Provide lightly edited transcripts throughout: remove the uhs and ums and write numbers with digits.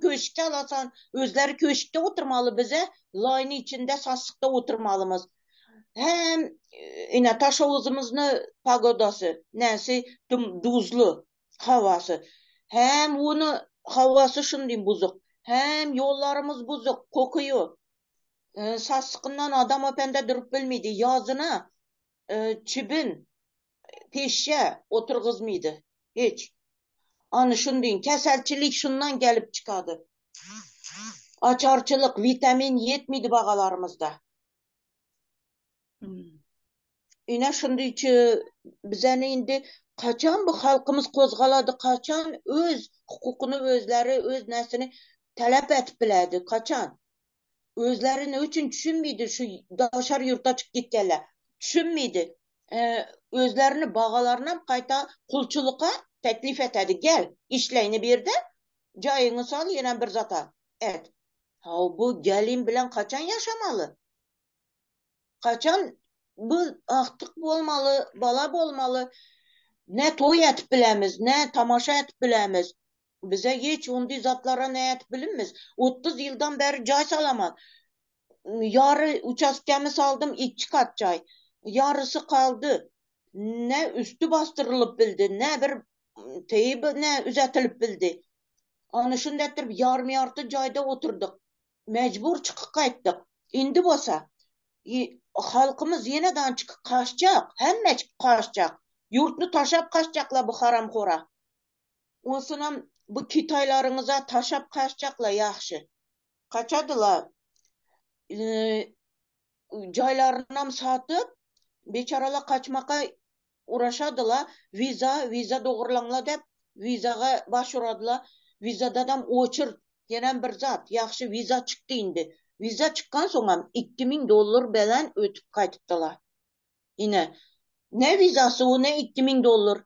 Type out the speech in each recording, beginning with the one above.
Köşkte alasan, özleri köşkte oturmaly bize laýyny içinde sassykda oturmalymyz. Hem ine Taşowuzymyzny pagodasy, näsi dum duzly hawasy. Hem ony hawasy şundy buzuk. Hem ýollarymyz buzuk, kokuýo. Sassykyndan adam öpende durup bilmidi. Ýazyna çibin Peşşe oturgyzmydy hiç. Any şundyň keselçilik şundan gelip çykady. Açarçylyk, witamin ýetmidi bagalarymyzda. Ine şundyçy bizeni indi kaçan bu halkymyz kozgalady, kaçan öz hukukyny özleri, öz nesini talap etip biledi, kaçan? Özleri ne üçin düşünmeydi şu daşary ýurta çykyp gitgenler. Düşünmeydi. Özlerini bagalarynam gaýta kulçulyka teklif etedi. Gel, işleýini bir de jaýyňy sal ýene bir zata et. Haw bu gelin bilen kaçan ýaşamaly? Kaçan bu agtyk bolmaly, bala bolmaly? Ne toý etip bilemiz, ne tamaşa etip bilemiz. Bize hiç ondy zatlara ne etip bilinmez. 30 ýyldan bäri jaý salaman. Ýary uçastkamy saldym, iki kat jaý. Ýarysy kaldy. Ne üstü basdyrylyp bildi, ne bir teýbi ne üzetilip bildi. Ony şunda etdirip ýarym ýarty jaýda oturdyk. Mejbur çykyp gaýtdyk. Indi bolsa halkymyz ýene-dan çykyp kaçjak, hemme çykyp kaçjak. Ýurtny taşap kaçjaklar bu haramhora. Onsunam bu kitaýlaryňyza taşap kaçjakla ýahşy. Kaçadyla. Jaýlarynam satyp, beçaralar kaçmaka uraşadyla. Wiza, wiza dogurlaňla dep, wizaga baş uradyla. Wizadadam oçurt ýenem bir zat. Ýahşy wiza çykdy indi. Wiza çykgan soňam 2000 dollar belen ötüp gaýtypdyla. Ine, ne wizasy o ne 2000 dollar.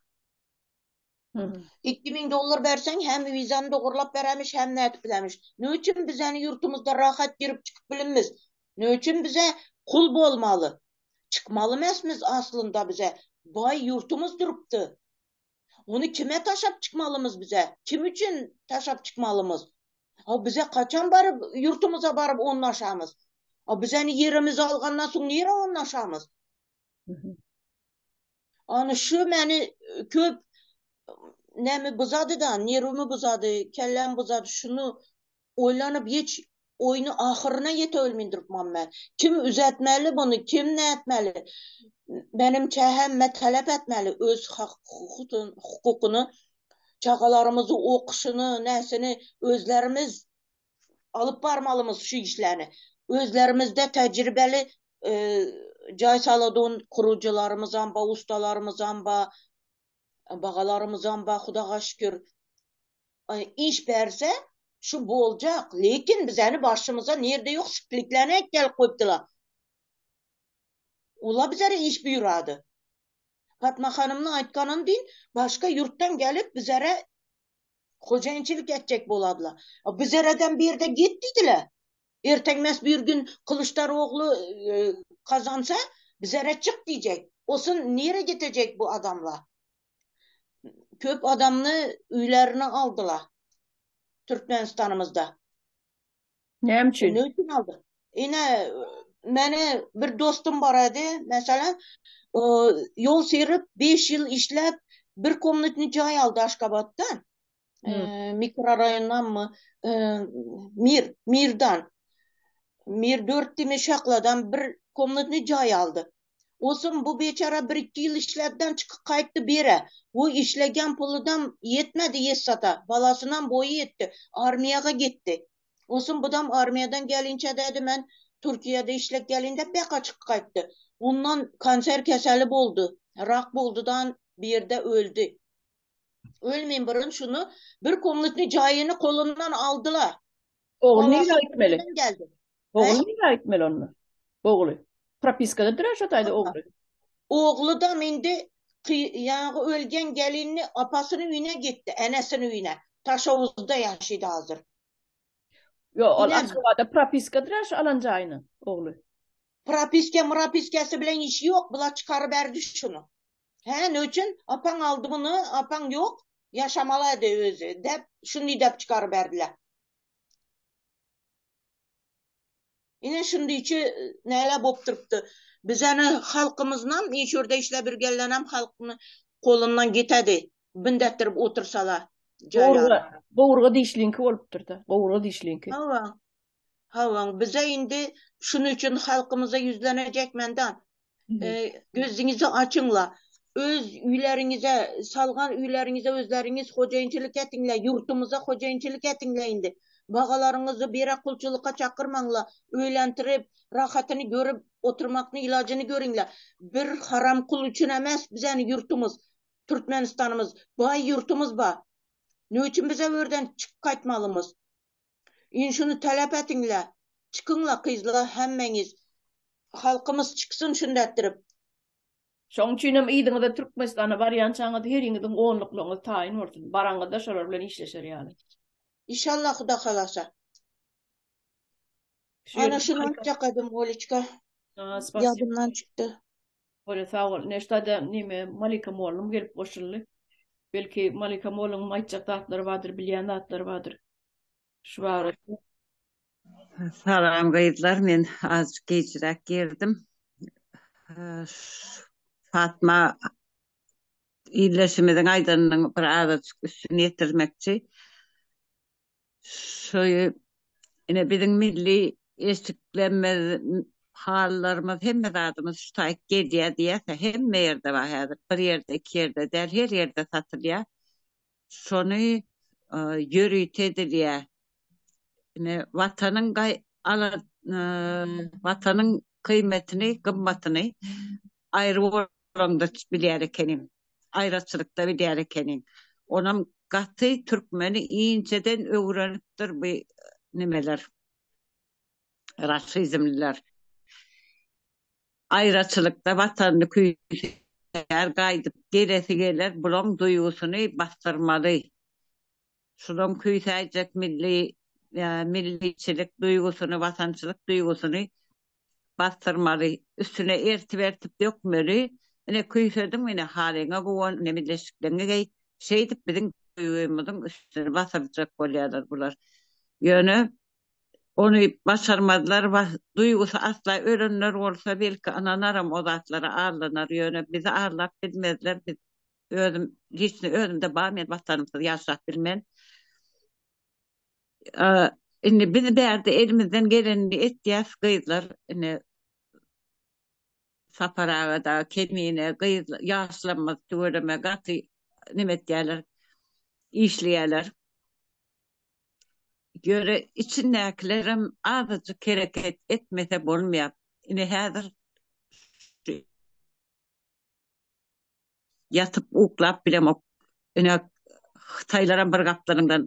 2000 dollar berseň hem wizany dogurlap beremiş hem nätip bilemiş. Ne üçin bizeni ýurtumyzda rahat girip çykyp bilinmiz? Ne üçin bize kul bolmaly? Çykmaly mesmiz aslynda bize. Baý ýurtumyz durupdy. Ony kime taşap çykmalymyz bize? Kim üçin taşap çykmalymyz? Ha bize kaçan baryp ýurtumyza baryp onlaşamyz? Ha bizeni ýerimizi algandan soň nire onlaşamyz? Ony şu meni köp näme buzady da, nerwimi buzady, kellämi buzady. Şuny oýlanyp hiç oýny ahyryna ýete bilmeýin durupman men. Kim üzetmeli bunu, kim nätmeli? Menimçe hemme talap etmeli öz hak hukukyny, çagalarymyzy okuşyny, näsini özlerimiz alyp barmalymyz şu işlerini. Özlerimizde tejribeli jaý saladun kurucularymyzam ba, ustalarymyzam ba, bagalarymyzam ba, Hudaga şükür. Iş berse şu boljak. Lekin bizeni başymyza nirde yok spliklerini gelip koyupdylar. Ola bizlere iş buyurady. Fatma hanymyň aýtganyny deýin, başga ýurtdan gelip bizlere hojaýynçylyk etjek boladylar. Bizlereden bir ýerde git diýdiler. Erteňmez bir gün Kılıçdaroğlu e, kazansa bizlere çık diyecek. Olsun nere gidecek bu adamlar? Köp adamny öýlerine aldylar. Türkmenistanymyzda. Näme üçin? Ne üçin aldy? Ine meni bir dostum bar edi, mesela ýol sürüp 5 ýyl işläp bir komnatny jaý aldy Aşgabatdan. Hmm. Mikroraýondan mı? Mir, Mirdan. Mir 4 dimi şakladan bir komnatny jaý aldy. Olsun bu beçara bir iki ýyl işläpden çykyp gaýtdy bire. Bu işlegen puludan ýetmedi ýessata. Balasyndan boýy ýetdi. Armiýaga gitdi. Olsun budam armiýadan gelinçe dedi men Türkiýede işlek gelinde beka çykyp gaýtdy. Ondan kanser keseli boldy. Rak boldudan bir ýerde öldi. Ölmeyin burun şunu bir komnatny jaýyny kolundan aldylar. Ogly nirä gitmeli? Geldi. Ogly nirä gitmeli onda? Ogly. Propiskada durar şo taýda ogly. Ogly da indi ýaňy ölgen gelinini apasyny öýüne gitdi, enesini öýüne. Taşowuzda ýaşaýdy hazir. Ýo, ol Aşgabatda propiska durar şu alan jaýyny, ogly. Propiska, murapiskasy bilen işi ýok, bular çykaryberdi şuny. Hä, ne üçin? Apaň aldy muny, apaň ýok, ýaşamaly edi özi, dep, şuny dep çykaryberdiler. Ine şundyçy näle bolup durupdy. Bizeni halkymyznam işürde işläp ürgenlenem halkyny golundan gitedi. Bindetdirip otursala. Gowurga, gowurga dişliňki bolupdyr-da. Gowurga dişliňki. Hawa. Hawa, bize indi şunuň üçin halkymyza ýüzlenejek mendan. Gözüňizi açyňla. Öz öýleriňize, salgan öýleriňize özleriňiz hojaýynçylyk etiňle, ýurtumyza hojaýynçylyk etiňle indi. Bagalaryňyzy bire gulçulykka çakyrmaňla, öýlentirip, rahatyny görüp oturmakny ilajyny görüňle. Bir haram kul üçin emes bizeni ýurtumyz, Türkmenistanymyz. Baý ýurtumyz bar. Ne üçin bize örden çykyp gaýtmalymyz? Indi şuny talap etiňle. Çykyňla gyzla hemmeňiz. Halkymyz çyksyn şunda etdirip. Şoň üçinem yzyňyza Türkmenistana barýançaňyz heriňiziň onluklaryňyz taýyn bolsun. Baraňyzda şolar bilen işleşer ýaly. Inşallah Huda halasa. Ana şuny aýtjak edym Oliçka. Ýadymdan çykdy. Bolýa sag bol. Neştada neme Malika mollum gelip goşuldy. Belki Malika molluň aýtjak zatlary bardyr, bilýän zatlary bardyr. Şu barada. Salam gyzlar, men azajyk gijräk girdim. Fatma ildeşimiziň aýdanynyň bir azajyk üstüni ýetirmekçi. Şu ine biziň milli eşiklerimiz, halylarymyz, hemme zadymyz şu taýyk gelýär diýýäs-ä, hemme ýerde bar häzir, bir ýerde, iki ýerde däl, her ýerde satylýar. Şony ýörite edilýär. Ine watanyň ala watanyň kyýmetini, gymmatyny aýry bolanda bilýär ekeniň. Aýraçylykda bilýär ekeniň. Onam gaty türkmeni inçeden öwrenipdir bu nimeler. Raşizmliler. Aýraçylykda watanyny küýsär, gaýdyp gelesi geler, bulaň duýgusyny basdyrmaly. Şulaň küýsäýjek milli milliçilik duýgusyny, watançylyk duýgusyny basdyrmaly. Üstüne ertip-ertip dökmeli. Ine küýsediň, ine halyňa guwan, ine milleşikligiňi geý. Şeýdip biziň duýgymyzyň üstüni basyrjak bolýarlar bular. Ýöne Ony başarmazlar, duýgusy asla ölenler bolsa belki ynanaram o zatlara aldanar, ýöne bizi aldap bilmezler, biz özüm liçni özümde bar men watanymsyz ýaşap bilmen. Indi biz bärde elimizden gelenini etýäs gyzlar ine Sapar aga dagy Kemine gyz ýaşlarymyz tüweleme gaty neme etýärler işleýärler. Ýöne içindäkilerem azajyk hereket etmese bolmaýar. Ine häzir ýatyp uklap bilemok. Ine hytaýlaram bir gapdalyňdan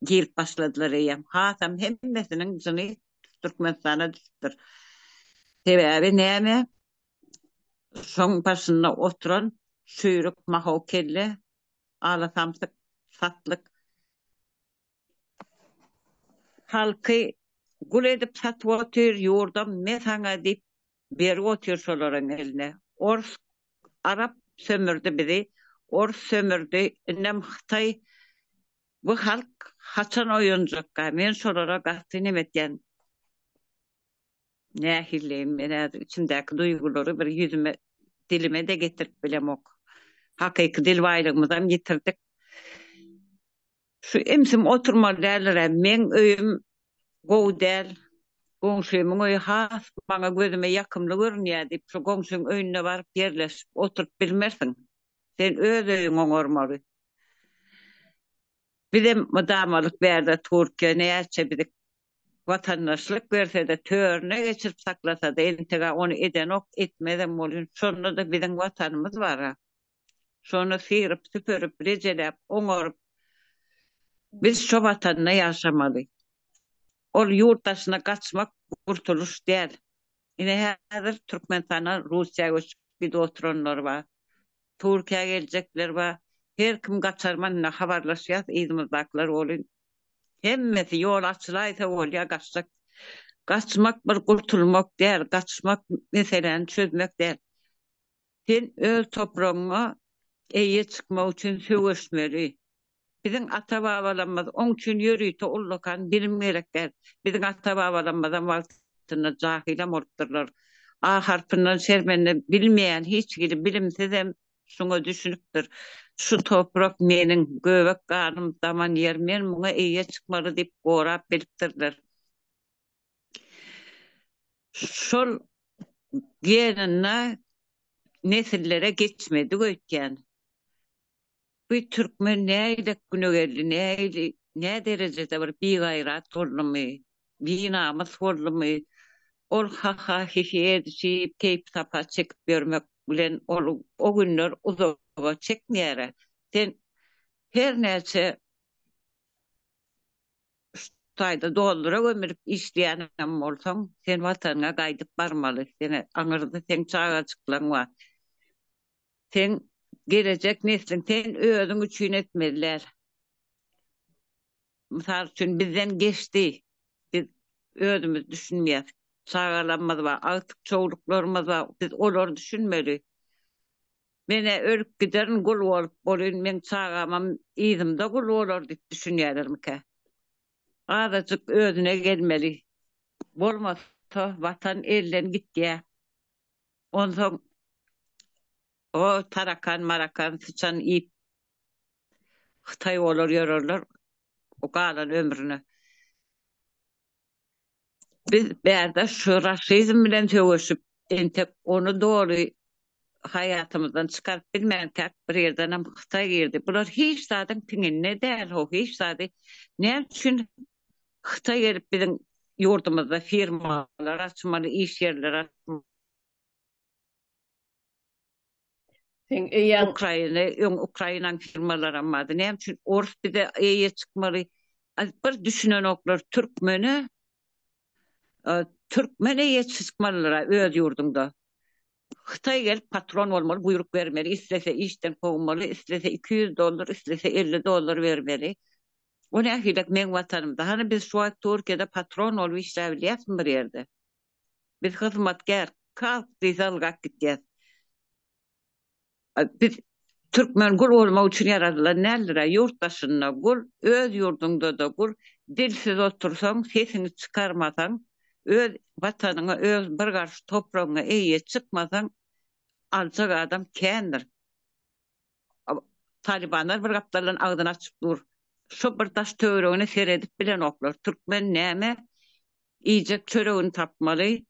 girip başladylar eýýäm. Hasam hemmesiniň jyny Türkmenistana düşüpdir. Sebäbi näme? Şoň başynda oturan çüýrük mahaw kelle Ala samsyk satlyk. Halky gul edip satyp otyr ýurdam me saňa diýip berip otyr şolaryň eline. Ors arap sömürdi bizi ors sömürdi indem hytaý bu halk haçan oýanjakka men şolara gaty neme etýän. Nähilleýin men häzir içimdäki duýgulary bir ýüzüme dilime-de getirip bilemok. Hakyky dil baýlygymyzam ýitirdik. Şu ümsüm oturmaly däldir-ä. Meň öýüm gowy däl. Goňşymyň öýi has maňa gözüme ýakymly görünýär diýip, şu goňşyň öýünde baryp ýerleşip oturyp bilmersiň. Sen öz öýüňi oňarmaly. Bizem mydamalyk bärde Türkiýe näçe bizi watandaşlyk bersede törüne geçirip saklasada entegä ony edenok etmezem bolýun şondada biziň watanymyz bara şony syryp süpürip rejeläp oňaryp biz şo watanda ýaşamaly ol ýurt daşyna gaçmak gurtulyş däl ine häzir Türkmenistandan Russiýa göçüp gidip oturanlar bar Türkiýä geljekler bar her kim gaçarman ine habarlaşýas yzymyzdakylar bolyn Hemmesi ýol açylaýsa bolýa gaçjak. Gaçmak bir gurtulmak däl, gaçmak meseläni çözmek däl. Sen öz topragyňa eýe çykmak üçin söweşmeli. Biziň ata-babalarymyz oň üçin ýörite ullakan bilim gerek däl. Biziň ata-babalarymyzam wagty. wagtynda jahylam bolupdyrlar. A harpyndan şermende bilmeýän hiç hili bilimsizem şuňa düşünipdir. Şu toprak meniň, göbek ganym daman ýer, men muňa eýe çykmaly diýip gorap bilipdirler. Şol geninde nesillere geçmedik öýtýän. Bu türkmen nähili güne geldi, nähili, nä derejede bir bigaýrat boldumy, binamys boldumy, ol ha-ha, hi-hi edişip, keýp-sapa çekip ýörmek bilen ol o günler uzaga çekmeýär-ä. Sen her näçe şu taýda dollara gömülip işleýänem bolsaň, sen watanyňa gaýdyp barmaly. Seň aňyrda seň çagajyklaň bar. Seň gelejek nesliň sen özüň üçin etmeli däl. Mysal üçin bizden geçdi. Biz özümiz düşünmeýäs. Çagalarymyz bar, agtyk-çowluklarymyz bar. Biz olary düşünmeli. Men-ä ölüp giderin gul bolup bolyn, meň çagamam yzymda gul bolar diýip düşünýärlermikä? Azajyk özüne gelmeli. Bolmasa watan elden gitýär. Onsoň o tarakan-marakan syçan iýip hytaý bolar ýörerler o galan ömrüne. Biz bärde şu raşizm bilen söweşip, entek ony doly haýatymyzdan çykaryp bilmänkäk bir ýerdenem Hytaý girdi. Bular hiç zadyň piňinde däl ho, hiç zady. Näme üçin Hytaý gelip biziň ýurdumyzda firmalar açmaly, iş ýerleri açmaly? Seň eýäň. Ukraina, öň Ukrainaň firmalaram bardy. Näme üçin orus bize eýe çykmaly? Bir düşünenoklar türkmene türkmen eýe çykmalylar öz ýurduňda. Hytaý gelip patron bolmaly, buýruk bermeli, islese işden kowmaly, islese 200 dollar, islese 50 dollar bermeli. O nähilek meň watanymda? Hany biz şu wagt Türkiýede patron bolup işläbilýäsmi bir ýerde? Biz hyzmatkär, kalk diýse ylgap gitýäs. Biz türkmen gul bolmak üçin ýaradylan däldir-ä. Ýurt daşynda gul, öz ýurduňda-da gul. Dilsiz otursaň, sesiňi çykarmasaň, öz watanyňa, öz bir garyş topragyňa eýe çykmasaň, aljak adam kändir. Talybanlar bir gapdaldan agzyny açyp dur. Şo bir daş töweregine seredip bilenoklar. Türkmen näme iýjek çöregini tapmaly.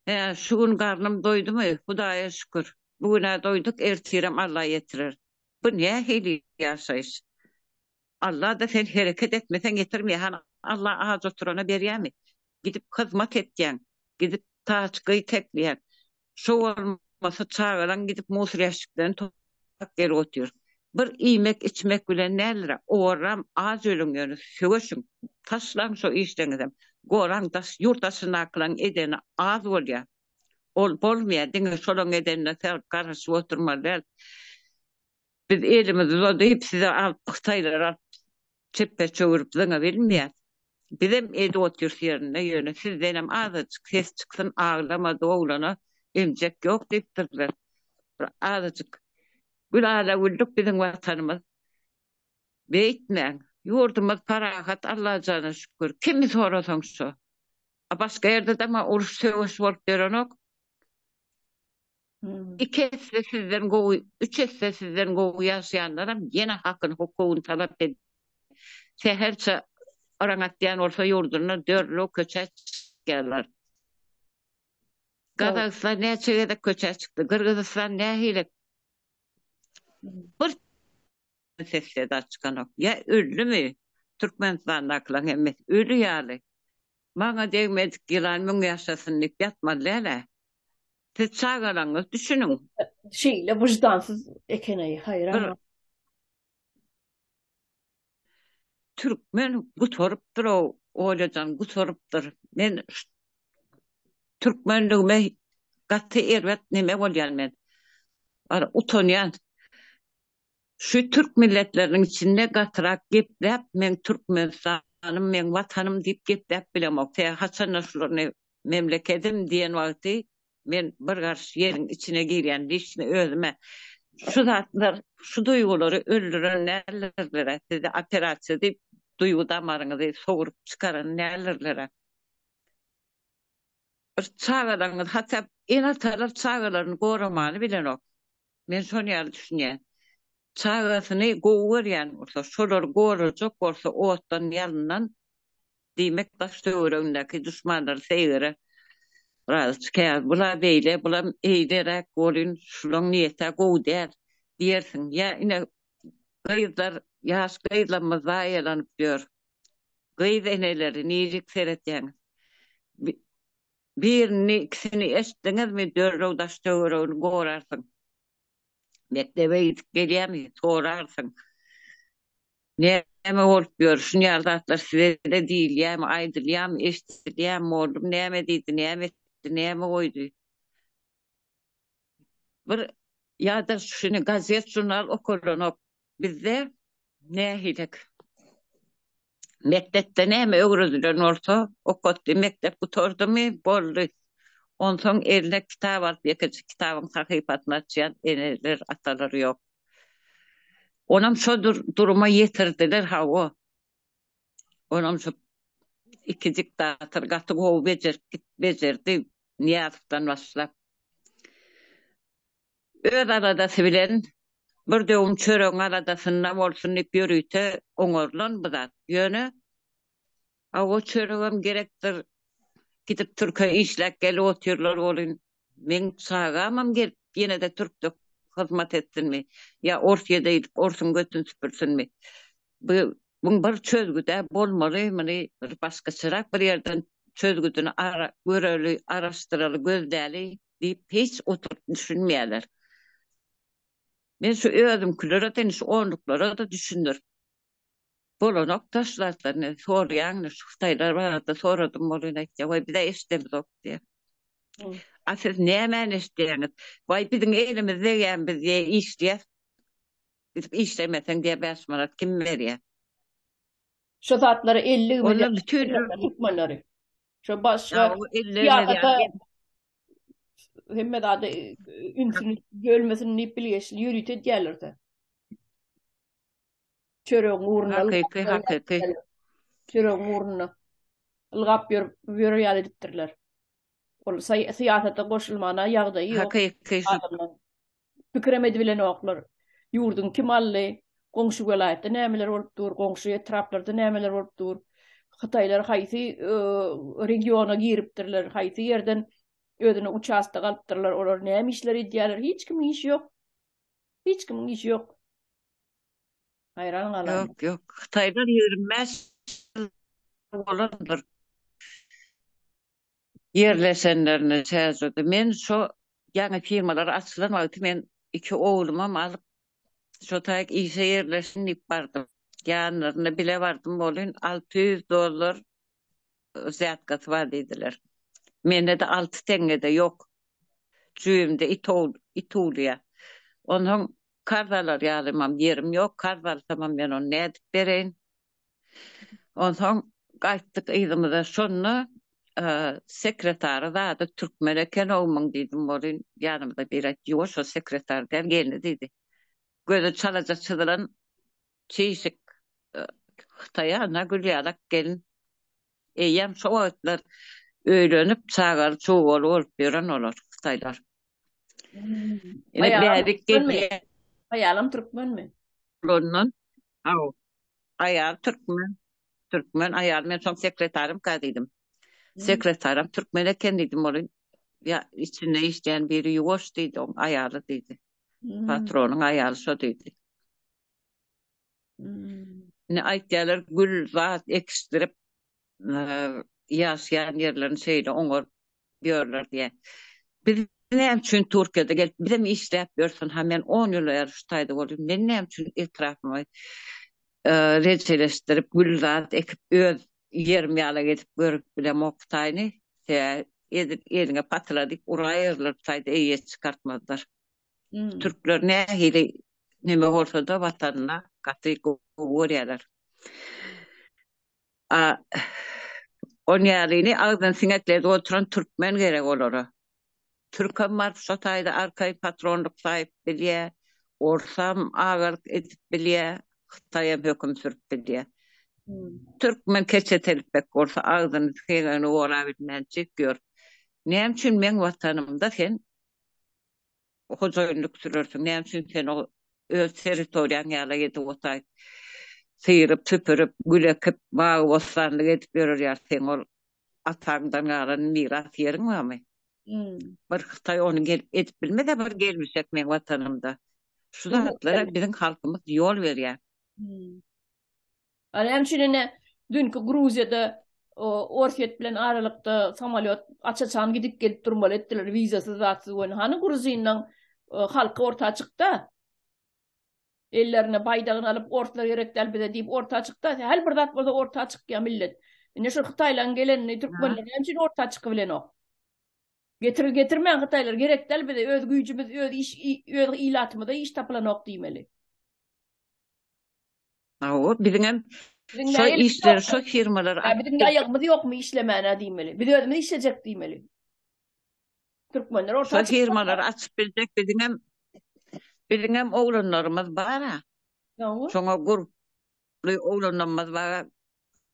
Hä, şu gün garnym doýdumy? Hudaýa şükür. Bu gün-ä doýduk, ertirem Alla ýetirer. Bu nähili ýaşaýyş? Alla-da sen hereket etmeseň ýetirmeýär. Hany Alla aç oturana berýärmi? Gidip hyzmat etýäň, gidip taçka itekleýäň. Şo bolmasa çagalaň gidip musor ýaşiklerini toplap gelip otyr. Bir iýmek içmek bilen däldir-ä, owarram aç ölüň ýöne söweşiň, taşlaň şo işleňizem. Goraň daş ýurt daşyndakylaň edeni az bolýar. Ol bolmaýar, diňe şolaň edenine garaşyp oturmaly däl. Biz elimizi uzadyp size alyp hytaýlary alyp çepbe çöwrüp zyňabilmeýäs. Bizem edip otyrys ýerinde ýöne sizdenem azajyk ses çyksyn aglamady oglana emjek ýok diýipdirler. Bir azajyk gül ala güllük biziň watanymyz. Beýtmäň. Ýurdumyz parahat Allajana şükür. Kimi sorasaň şo. A başga ýerde dama uruş sögüş bolup ýörenok. Iki esse sizden gowy, üç esse sizden gowy ýaşaýanlaram ýene hakyny, hukugyny talap edip, sähelçe yraň atýan bolsa ýurdunda derrew köçä çykýarlar. Gazagystan näçe gezek köçä çykdy, Gyrgyzystan nähili bir ses-seda çykanok. Ýa öldümi Türkmenistandakylaryň hemmesi öli ýaly. Maňa degmedik ýylan müň ýaşasyn diýip ýatmaly däl-ä. Siz çagalaryňyzy düşüniň. Şeýle wyždansyz ekeneý haýran. Türkmen gutarypdyr-ow Oljajan gutarypdyr. Men türkmenligime gaty erbet neme bolýan men. Utanýan. Şu türk milletleriniň içinde gatyrak gepläp meň Türkmenistanym meň watanym diýip gepläp bilemok. Sebäbi haçanda şularyny memlekedim diýen wagty men bir garyş ýeriň içine girýän lişni özüme şu zatlar şu duýgulary öldüren däldirler-ä sizi operasiýa diýip duýgy damaryňyzy sogrup çykaran däldirler-ä. Bir çagalaryňyz hatda ene-atalar çagalaryny goramany bilenok. Men şony ýaly düşünýän. Çagasyny gowy görýän bolsa, şolary gorajak bolsa otdan, ýalyndan, diýmek daş-töweregindäki duşmanlary seýgere razy çykýar. Bula beýle, bulam eýleräk bolyn, şulaň niýet-ä gowy däl diýersiň. Ýa ine gyzlar, ýaş gyzlarymyz zaýalanyp ýör. Gyz eneleri nirik seretýäňiz? Birini, ikisini eşitdiňizmi, derrew daş-töweregini gorarsyň. Mekdebe gidip gelýärmi, sorarsyň. Näme bolup ýör, şuny ýaly zatlar size-de diýilýärmi, aýdylýarmy, eşidilýärmi, mugallym näme diýdi, näme etdi, näme goýdy? Bir ýa-da şuny gazet-žurnal okalanok. Bizde nähilek? Mekdepde näme öwredilen bolsa, okatdy, mekdep gutardymy, boldy. Onsoň eline kitap alyp, ýekeje kitabyň sahypasyny açýan eneler, atalar ýok. Onam şo duruma ýetirdiler, hawa. Onam şu iki diktator gaty gowy bejerip bejerdi, Nyýazowdan başlap. Öz aladasy bilen bir döwüm çöregiň aladasynda bolsun diýip ýörite oňarylan bu zat. Ýöne hawa çöregem gerekdir. Gidip türke işläp gelip otyrlar welin, meň çagamam gelip ýene-de türkde hyzmat etsinmi ýa Orsýede gidip orsuň götüni süpürsinmi? Bu buň bir çözgüd-ä bolmaly, muny bir başgaçarak bir ýerden çözgüdini ara göreli, araşdyraly, gözläli. Diýip hiç oturyp düşünmeýärler. Men şu özümkilere-de, şu onluklara-da düşündirip bolanok daş zatlaryny soraýan, şu hytaýlar barada soradym bolýan aýtýar, waý biz-ä eşidemizok diýýär. A siz nämäni eşidýäňiz? Waý biziň elimiz degýän biz diýýär işleýäs. Gidip işlemeseň diýýär 5 manat kim berýär? Şu zatlary 50 million bütün türkmenleri. Şu başga syýasata hemme zady e, ünsüni bölmesin diýip bilgeşli ýörite edýärler-de. Çöregiň ugrunda. Hakyky, hakyky. Çöregiň ugrunda ylgap ýörüp, ýörer ýaly edipdirler. Ol syýasata goşulmana ýagdaýy ýok. Hakyky. Pikirem edibilenoklar. Ýurduň kim aldy? Goňşy welaýatda nämeler bolup dur? Goňşy etraplarda nämeler bolup dur? Hytaýlar haýsy regiona giripdirler? Haýsy ýerden özüne uçastok alypdyrlar? Olar näme işler edýärler? Hiç kimiň işi ýok. Hiç kimiň işi ýok. Haýran galaryn. Ýok, ýok. Hytaýlar 25 ýyl bolandyr. Ýerleşenlerine Çärjewde. Men şo ýaňy firmalar açylan wagty men iki oglumam alyp şo taýyk işe ýerleşin diýip bardym. Ýanlarynda bile bardym welin 600 dollar wzýatkasy bar diýdiler. Mende-de alty teňňe-de ýok. Jübimde it it uwlaýar. Onsoň karz alar ýalymam ýerim ýok, karz alsamam men ony nädip bereýin? Onsoň gaýtdyk yzymyza. Şonda sekretary zady türkmen eken-ow muň diýdim welin, ýanymyzda biri aýtdy, ýok, şo sekretar däl, gelni diýdi. Gözi çalaja çyzylan çişik hytaý ana gül ýalak gelin. Eýýäm şo wagtlar öýlenip, çagaly-çugaly bolup ýören olar, hytaýlar. Ine bärik gelýär. Aýalam türkmenmi? Ondan, hawa. Aýal türkmen. Türkmen aýal. Men soň sekretarymka diýdim. Sekretaram türkmen eken diýdim. Ol ýa içinde işleýän biri ýuwaş diýdi, oň aýaly diýdi. Patronyň aýaly şo diýdi. Indi aýtýarlar gül zat ekişdirip ýaşaýan ýerlerini şeýle oňaryp ýörler diýýär. Biz näme üçin Türkiýede gelip bizem işläp ýörsün ha men 10 ýyl bäri şu taýda boldum. Men näme üçin etrapymy rejeleşdirip gül zat ekip öz ýerim ýala gezip görüp bilemok bu taýyny. Sebäbi edil eliňe patyla diýip uraýarlar bu taýda eýe çykartmazlar. Türkler nähili neme bolsa-da watanyna gaty gowy görýärler. A on ýalyny agzyny siňekledip oturan türkmen gerek olara. Türkem baryp şo taýda arkaýyn patronlyk saýyp bilýä, orsam agalyk edip bilýä, hytaýam höküm sürüp bilýä. Türkmen keçe telpek bolsa agzyny siňegini gorabilmän çyk ýör. Näme üçin meň watanymda sen hojaýynlyk sürersiň? Näme üçin sen o öz territoriýaň ýaly edip otaý syryp, süpürip, gül ekip, bagy-bossanlyk edip ýörer ýaly seň ol ataňdan galan miras ýeriň barmy? Bir hytaý ony gelip edip bilmez-ä bir gelmişek meň watanymda. Şu zatlara biziň halkymyz ýol berýär. A näme üçin ine düýnki Gruziýada Orsýet bilen aralykda samolýot aç-açan gidip gelip durmaly etdiler wizasyz zatsyz welin hany gruzinleň halky orta çykda ellerine baýdagyny alyp orslar gerek däl bize diýip orta çykda hal bir zat bolsa orta çykýar millet ine şu hytaýlaryň gelenini türkmenler näme üçin orta çykybilenok getir getirmäň hytaýlar gerek däl bize öz güýjümiz öz iş öz ilatymyza iş tapylanok diýmeli. Hawa, biziňem şo işleri, şo firmalary Ýa biziň aýagymyz ýokmy işlemäne diýmeli. Biz özümiz işlejek diýmeli. Türkmenler orta Şo firmalary açyp biljek biziňem biziňem oglanlarymyz bar-a. Şoňa gurply oglanlarymyz bar,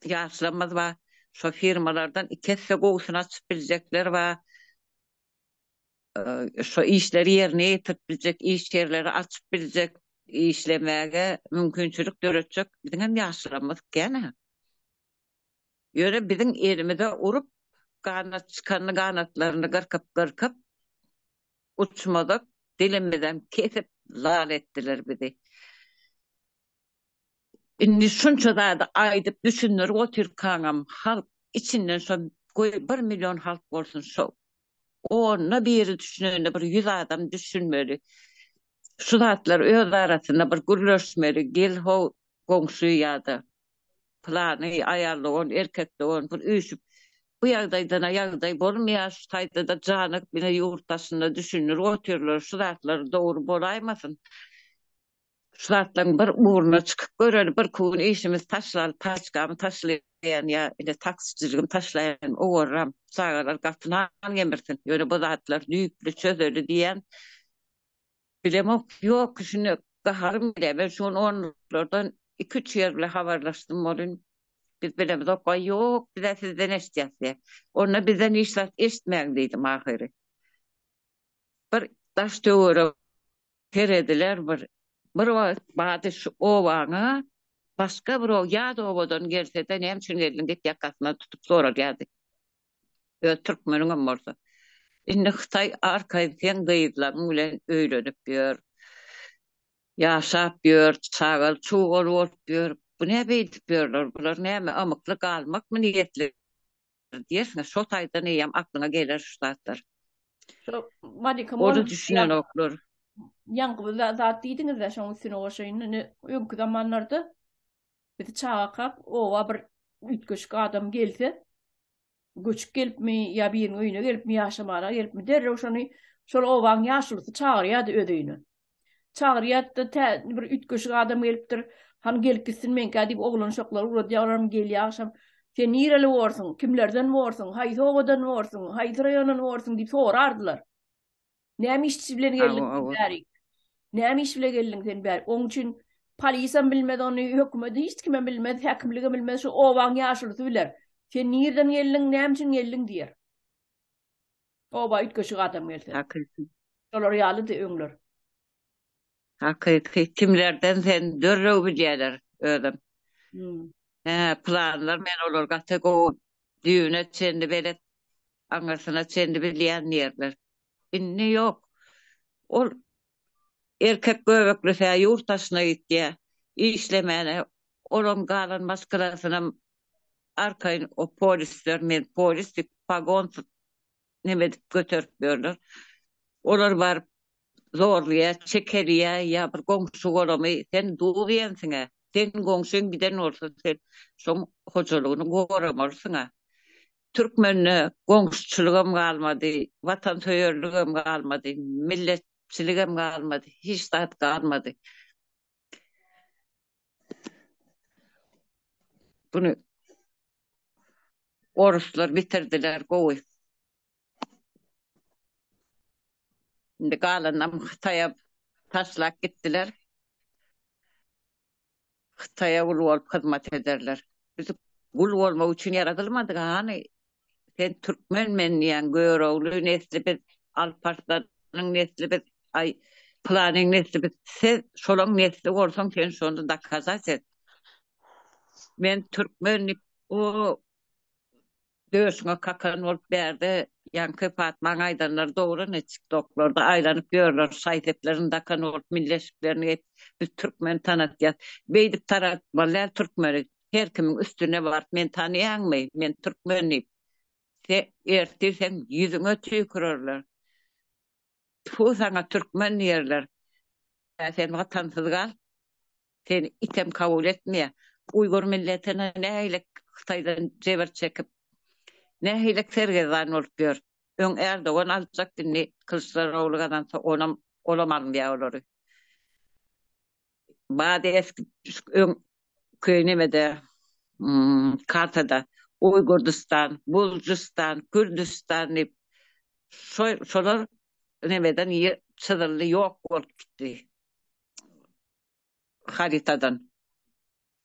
ýaşlarymyz bar. Şo firmalardan iki esse gowusyny açyp biljekler bar. Şo işleri ýerine ýetirip biljek, iş ýerleri açyp biljek, işlemäge mümkinçilik döretjek biziňem ýaşlarymyz kän-ä. Ýöne biziň elimize urup, ganat çykanyny ganatlaryny gyrkyp-gyrkyp, uçmazak dilimizem kesip lal etdiler bizi. Indi şunça zady aýdyp düşündirip otyrkaňam halk içinden şo goý bir million halk bolsun şo onda biri düşünende bir ýüz adam düşünmeli. Şu zatlar öz arasynda bir gürleşmeli gel how goňşy ýa-da pylany aýal dogan erkek dogan bir üýşüp bu ýagdaýdana ýagdaý bolmaýar şu taýdada janygyp ine ýurt daşynda düşündirip otyrlar şu zatlar dogry bolaýmasyn. Şu zatlaryň bir ugruna çykyp göreli, birki gün işimizi taşlaly, paçkamy taşlaýan ýa ine taksiçiligimi taşlaýan, owarram, çagalar gaty nan gemirsin, ýöne bu zatlary düýpli çözeli diýýän. Bilemok, ýok, şuny gaharym gelýär. Men şu gün onluklardan iki-üç ýer bilen habarlaşdym welin, biz bilemizok, aý ýok, biz-ä sizden eşidýäs diýýär. Onda bizden hiç zat eşitmäň diýdim ahyry. Bir daş-töwerek Serediler bir bir wagt bady şu obaňa başga bir ýat obadan gelsede näme üçin geldiň diýip ýakasyndan tutup soralýardy. Öz türkmeniňem bolsa. Indi hytaý arkaýyn seň gyzlaryň bilen öýlenip ýör. Ýaşap ýör, çagaly çugaly bolup ýör. Bu näme beýdip ýörler? Bular näme ymykly galmakmy niýetli? Diýersiňiz, şo taýdan eýýäm aklyňa geler şu zatlar. Şo Malika Ony düşünenoklar. Ýaňky bir zat diýdiňiz-de, şoň üstüne goşaýyn. Indi öňki zamanlarda biz çagakak oba bir üýtgeşik adam gelse, göçüp gelipmi ýa biriniň öýüne gelipmi, ýaşamana gelipmi, derrew şony şol obaň ýaşulusy çagyrýardy öz öýüne. Çagyrýar-da tä bir üýtgeşik adam gelipdir. Hany gelip gitsin meňkä diýip oglan-uşaklary ugradýar, olaram gelýär agşam. Sen nireli borsuň, kimlerden borsuň, haýsy obadan borsuň, haýsy raýondan borsuň diýip sorardylar. Näme iş bilen geldiň sen bärik? Näme iş bile geldiň sen bärik? Oň üçin polisem bilmez ony, hökümet hiç kimem bilmez, häkimligem bilmez, şu obaň ýaşulusy biler. Sen nirden geldiň, näme üçin geldiň diýer. Oba üýtgeşik adam gelse. Hakyky. Şolar ýalydy öňler. Hakyky. Kimlerden sen dörrew bilýäler özem. Hä, planlar men olar gaty gowy düýbüne çenli belet, aňyrsyna çenli bilýän diýerler. Indi ýok. Ol erkek göbeklisä ýurt daşyna gitýä işlemäne, olam galan maşgalasynam arkaýyn o polisler men polis diýip pagon neme edip göterip ýörler. Olar baryp zorlaýar, çekelýär ýa bir goňşy golamy sen duz iýensiň-ä. Sen goňşyň giden bolsa sen şoň hojalygyny goramalysyň-a. Türkmende goňşuçylygam galmady, watansöýerligem galmady, milletçiligem galmady, hiç zat galmady. Bunu oruslar bitirdiler gowy. Indi galanam Hytaýa taşlap gitdiler. Hytaýa gul bolup hyzmat ederler. Biz gul bolmak üçin ýaradylmadyk hany. Sen türkmen men diýýäň Görogly nesli biz Alparslanyň nesli biz aý pylanyň nesli biz siz şolaň nesli bolsaň sen şony dokazat et. Men türkmen diýip o döşüňe kakan bolup bärde ýaňky Fatmaň aýdanlary dogry ne tiktoklarda aýlanyp ýörler şaý seplerini dakan bolup milli eşiklerini geýip biz türkmen tanatýas beýdip taratmaly däl türkmeni Her kimiň üstüne baryp meni tanaýaňmy, men türkmen diýip. Se ertir seň ýüzüňe tüýkürerler. Tfu saňa türkmen diýerler. Ä sen watansyz gal. Seni item kabul etmeýär. Uýgur milletine nähili Hytaýdan jebir çekip, nähili sergezdan bolup ýör. Öň Erdogan aljakdy indi Kylyçdarogly gazansa onam olam almaýar olary. Bady eski öň köý nemede kartada Uýgurdystan, Buljustan, Kürdüstan diýip şo şolar nemeden çyzyldy ýok bolup gitdi. Haritadan,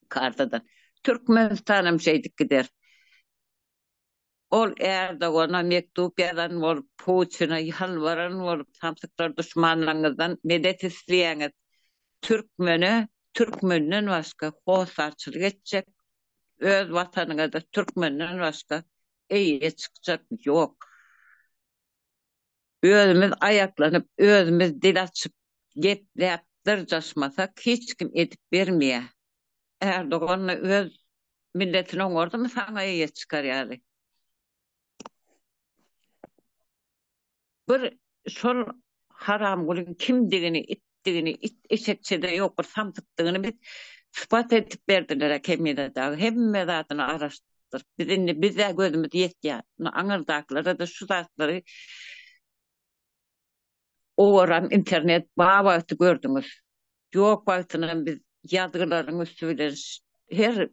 kartadan. Türkmenistanam şeýdip gider. Ol Erdogana mektup ýazan bolup, Putine ýalbaran bolup, samsyklar duşmanlaryňyzdan medet isleýäňiz. Türkmene türkmenden başga hossarçylyk etjek, öz watanyňada türkmenden başga eýe çykjak ýok. Özümiz aýaklanyp, özümiz dil açyp, gepläp dyrjaşmasak hiç kim edip bermeýär. Erdogan-da öz milletini oňardymy saňa eýe çykar ýaly? Bir şol haramgulyň kimdigini, itdigini, it eşekçede ýok bir samsykdygyny biz sypat edip berdiler-ä Kemine dagy. Hemme zadyny araşdyryp. Biz indi biz-ä gözümiz ýetýär. Aňyrdakylara-da şu zatlary Owaram internet bar wagty gördüňiz. Ýok wagtynam biz ýazgylaryň üsti bilen her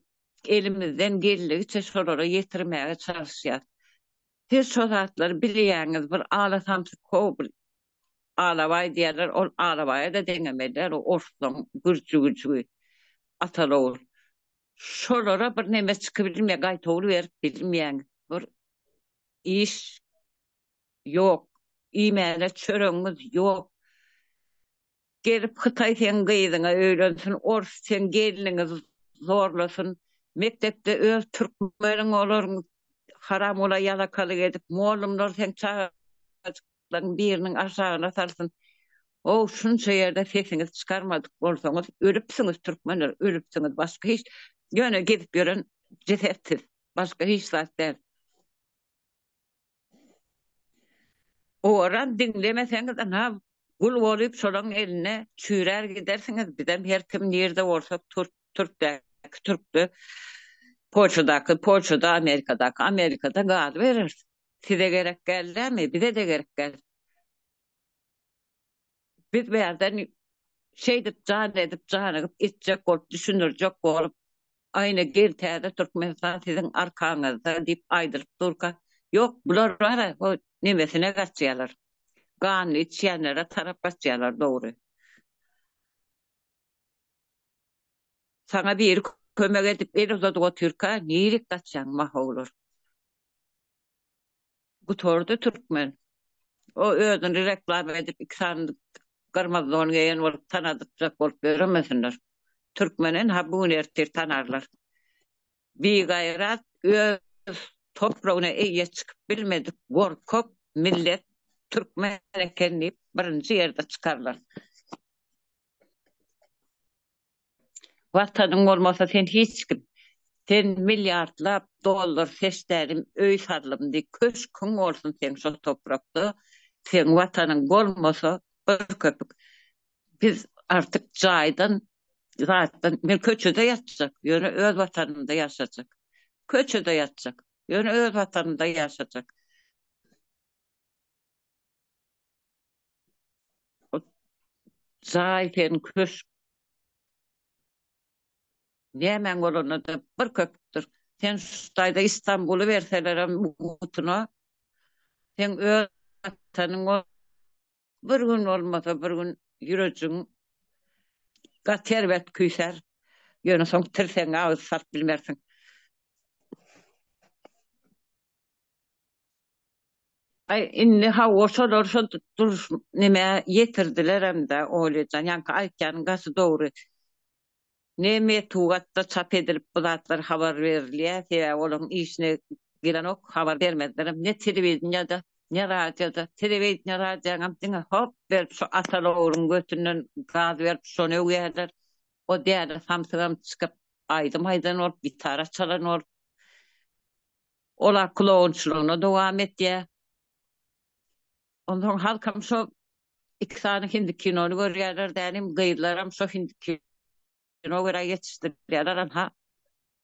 elimizden geldigiçe şolara ýetirmäge çalyşýas. Siz şo zatlary bilýäňiz bir ala samsyk how bir alabaý diýerler ol alabaýa-da deňemeliler o orslaň gürjügijigi ataly ogul. Şolara bir neme çykybilmeýär gaýtawul berip bilmeýäňiz. Bir iş Ýok. Iýmäne çöregiňiz ýok. Gelip hytaý seň gyzyňa öýlensin, ors seň gelniňi zorlasyn. Mekdepde öz türkmeniň olaryň haramgula ýalakalyk edip, mollumlar seň çagajyklaryň biriniň aşagyna salsyn. How şunça ýerde sesiňizi çykarmadyk bolsaňyz ölüpsiňiz türkmenler ölüpsiňiz başga hiç ýöne gezip ýören jeset siz başga hiç zat däl. Owaram diňlemeseňiz ynha gul bolyp şolaň eline çüýrär gidersiňiz bizem her kim nirde bolsak türk türkdäki türkde polşadaky polşada amerikadaky amerikada galybereris size gerek dälmi bizede gerek däl. Biz bärden şeýdip jan edip janygyp etjek bolup düşündirjek bolup aýna gel täze Türkmenistan siziň arkaňyzda diýip aýdylyp durka ýok bular bara o nemesine gaçýalar ganly içýänlere tarap gaçýalar dogry. Saňa biri kömek edip el uzadyp otyrka nirik gaçýaň mahowlar. Gutardy türkmen. O özüni reklama edip iki sany gyrmyzy don geýen bolup tanadypjak bolup ýöremesinler. Türkmeni ynha bu gün ertir tanarlar. Bigaýrat öz topragyna eýe çykyp bilmedik gorkak millet türkmen eken diýip birinji ýerde çykarlar. Watanyň bolmasa sen hiç kim. Sen milliardlap dollar seçdälim öý saldym diý köşküň bolsun seň şo toprakda seň watanyň bolmasa bir köpük biz artyk jaýdan zatdan men köçede ýatjak ýöne öz watanymda ýaşajak köçede ýatjak ýöne öz watanymda ýaşajak. Jaý sen köşk. Nämäň bolanda-da bir köpükdir. Sen şu taýda Istanbuly berselerem mugtuna, seň öz watanyň bir gün bolmasa bir gün ýürejigiň gaty erbet küýsär. Ýöne soň tirsegiňe agyz salyp bilmersiň. Aý indi hawa şolar şo duruş neme ýetirdilerem-dä Olýajan ýaňky aýtýanyň gaty dogry. Ne metugatda çap edilip bu zatlar habar berilýär sebäbi olaryň işine gelenok habar bermezlerem ne telewideniýada ne radioda telewideniýe radioňam diňe hop berip şu Ataly ogruň götünden gaz berip şony öwýärler o däli samsygam çykyp aýdym aýdan bolup gitara çalan bolup Olar klounçylygyna dowam etýär. Onsoň halkam şo iki sany hindi kinony görýärler dänim, gyzlaram şo hindi kino görä ýetişdirýärler anha.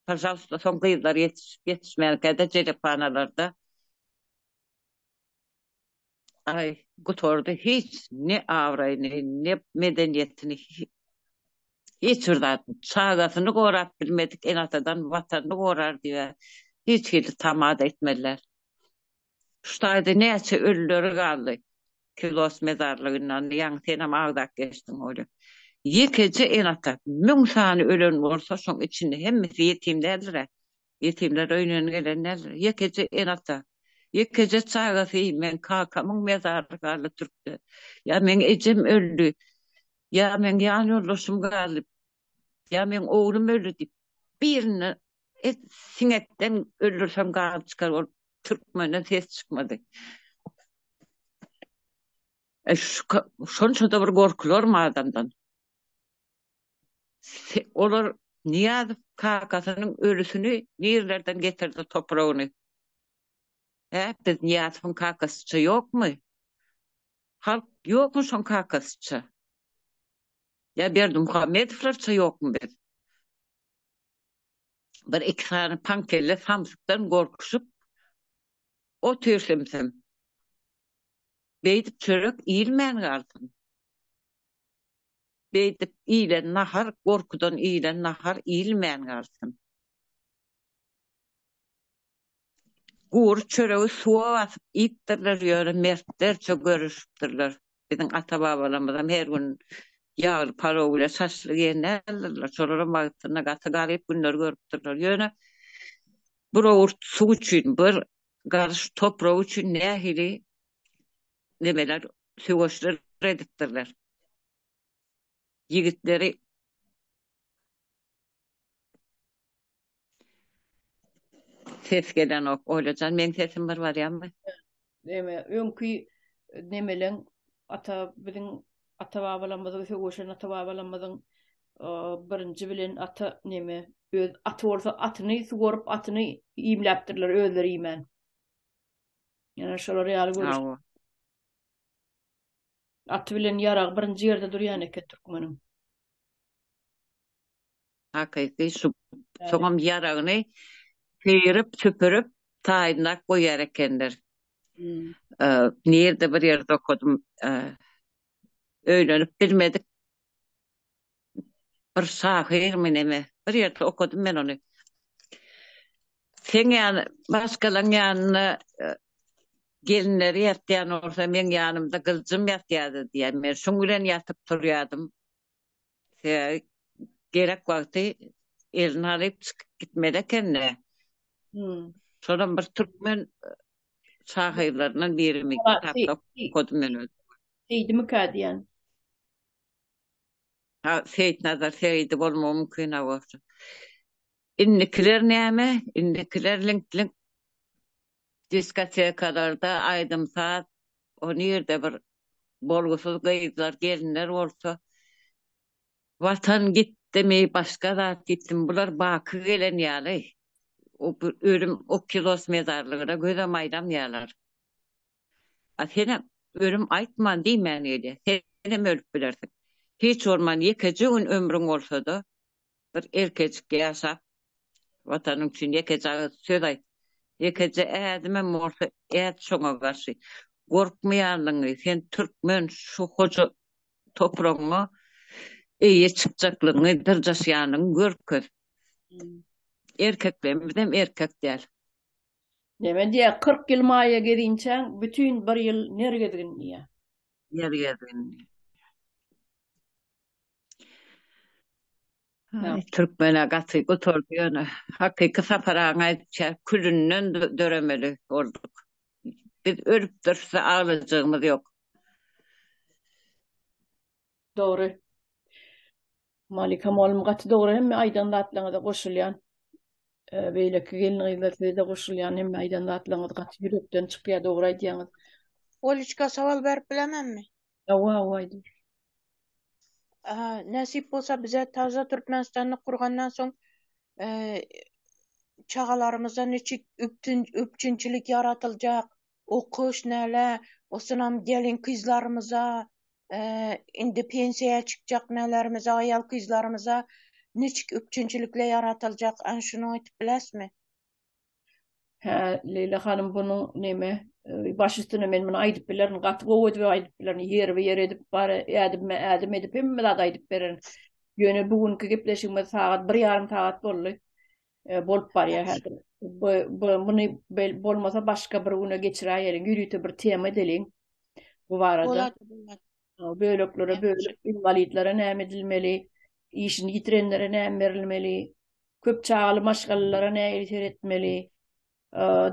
Pažalsta soň gyzlar ýetişip ýetişmänkä-de jelephanalarda Aý, gutardy hiç ne abraýyny, ne medeniýetini, hiç bir zadyny. Çagasyny gorap bilmedik ene-atadan watanyny gorar diýip hiç hili tama-da etmediler. Şu taýda näçe ölüleri galdy Kilos mezarlygyndan, ýaňy senem agzap geçdiň Olýa. Ýekeje ene-ata müň sany ölen bolsa, şoň içinde hemmesi ýetim däldir-ä. Ýetimler öýünden gelen däldir. Ýekeje ene-ata, ýekeje çagasy, meň kakamyň mezary galdy türkde, ýa meň ejem öldi, ýa meň ýan ýoldaşym galdy, ýa meň oglum öldi diýip, birine et siňekden öldürseň gan çykar bolup türkmenden ses çykmady. E, şu, şonça-da bir gorkularmy adamdan? Olar Nyýazow kakasynyň ölüsini nirlerden getirdi topragyny? Hä, biz Nyýazowyň kakasyça ýokmy? Halk ýokmy şoň kakasyça? Ýa Berdimuhamedowlarça ýokmy biz? Bir iki sany paňkelle samsykdan gorkuşyp otyr-simsim. Beýdip çörek iýilmän galsyn. Beýdip iýlen nahar gorkudan iýlen nahar iýilmän galsyn. Gury çöregi suwa basyp iýipdirler, ýöne mertlerçe göreşipdirler. Biziň ata-babalarymyzam her gün ýagly palow bilen şaşlyk iýen däldirler. Şolaram wagtynda gaty garyp günler görüpdirler. Ýöne bir owurt suw üçin, bir garyş toprak üçin nähili nemeler, söweşler edipdirler. Ýigitleri Ses gelenok Oljajan meň sesim bir barýarmy? Neme öňki nemeleň ata biziň ata babalarymyzyň söweşen ata babalarymyzyň birinji bilen ata neme öz aty bolsa atyny suwaryp atyny iýmläpdirler özleri iýmän. Ýöne şolar ýaly görüş. Aty bilen ýaragy birinji ýerde durýan eken türkmeniň. Hakyky şu soňam ýaragyny syryp süpürip taýynlap goýar ekenler. Hmm. Nirde bir ýerde okadym. Öýlenip bilmedik bir şahyrmy neme bir ýerde okadym men ony. Seň ýany başgalaň ýanynda e, gelinleri ýatýan bolsa meň ýanymda gyljym ýatýardy diýýär. Men şuň bilen ýatyp turýardym. Sebäbi gerek wagty eline alyp çykyp gitmeli eken-de. Hmm. Şolam bir türkmen e, şahyrlaryndan birimi kitapda okadym men özüm. Seýdimikä diýen. Ha, Seýitnazar Seýidi bolmagy mümkin ha bolsa. Indikiler näme? Indikiler link-link diskotekalarda aýdym-saz, o nirde bir bolgusyz gyzlar, gelinler bolsa, Watan gitdimi, başga zat gitdimi, bular baky gelen ýaly. O ölüm o kilos mezarlygyna gözem aýlamýarlar. A senem ölüm aýtman diýmän gelýär. Senem ölüp bilersiň. Hiç bolman ýekeje gün ömrüň bolsa-da, bir erkejik ýaşap, Watanyň üçin ýekeje agyz söz aýt. Ýekeje ädimem bolsa ät şoňa garşy. Gorkmaýanlygyňy, sen türkmen, şu hoja topragyňa eýe çykjaklygyňy, dyrjaşýanlygyňy görkez. Erkeklerimizem erkek däl. Neme diýýär, 40 ýyl maýa gezinçäň, bütin bir ýyl ner gezgin diýýär. Ner gezgin. Ay, Türkmene gaty gutardy ýöne. Hakyky Sapar agaň aýdyşy külünden döremeli bolduk. Biz ölüp dursa aglajagymyz ýok. Dogry. Malika mugallym gaty dogry hemme aýdan zatlaryňyza goşulýan. Beýleki gelin-gyzlar size-de goşulýan hemme aýdan zatlaryňyz gaty ýürekden çykýar dogry aýdýaňyz. Oliçka sowal berip bilemenmi? Hawa hawa aýdyň. Nesip bolsa bize taza Türkmenistany kurgandan soň çagalarymyza niçik üpjünçilik ýaratyljak, okuş näle, osunam gelin kyzlarymyza, indi pensiýa çykjak nälerimize, aýal kyzlarymyza niçik üpjünçilikle ýaratyljak, ana şuny aýtyp biläsmi? Hä, Leýla hanym bunuň neme, baş üstüne men muny aýdyp bilerin, gaty gowy edip aýdyp bilerin, ýerbe-ýer edip, bar ädimme ädim edip hemme zady aýdyp bererin. Ýöne bu günki gepleşigimiz sagat bir ýarym sagat boldy. Bolup barýar häzir. Bu, bu muny bolmasa başga bir güne geçiräýeliň, ýörite bir tema edeliň bu barada. Bolady, bolady. Böleklere bölüp, inwalidlere näme edilmeli, işini ýitirenlere näme berilmeli, köp çagaly maşgalalara nähili seretmeli,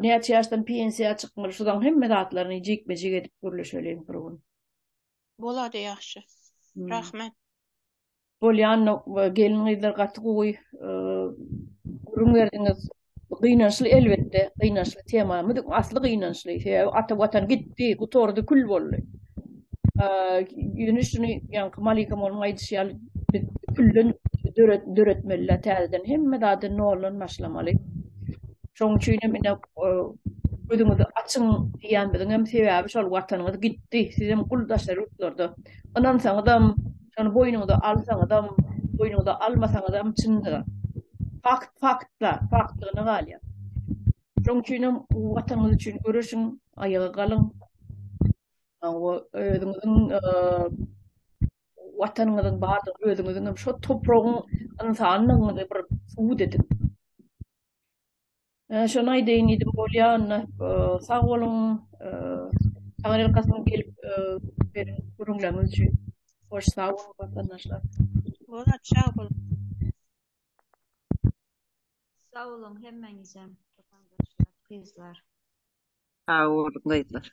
näçe ýaşdan pensiýa çykmaly, şularyň hemme zatlaryny jikme-jik edip gürleşeliň bir gün. Bolady ýagşy. Rahmet. Bolýan gelin-gyzlar gaty gowy gürrüň berdiňiz. Gynançly elbetde, gynançly tema. Munuň asly gynançly. Sebäbi ata watan gitdi, gutardy, kül boldy. Ýöne şuny ýaňky Malika monuň aýdyşy ýaly biz külden döret döretmeli täzeden hemme zady noldan başlamaly. Şonuň üçin hem ine gözüňizi açyň diýýänimiziň hem sebäbi şol watanyňyz gitdi. Sizem gul daşary ýurtlarda. Ynansaňyzam, şony boýnuňyza alsaňyzam, boýnuňyza almasaňyzam çyndyr. Fakt faktla, faktlygyna galýar. Şonuň üçin hem watanyňyz üçin göreşiň, aýaga galyň. Özüňiziň watanyňyzyň bardygyny, özüňiziň hem şo topragyň ynsanydygyňyzy bir subut ediň. Şony aýdaýyn diýdim bolýa onda sag boluň Taňryýalkasyn gelip beren gürrüňleriňiz üçin. Hoş sag boluň watandaşlar. Bolat sag boluň. Sag boluň hemmäňizem watandaşlar, gyzlar. Sag boluň gyzlar.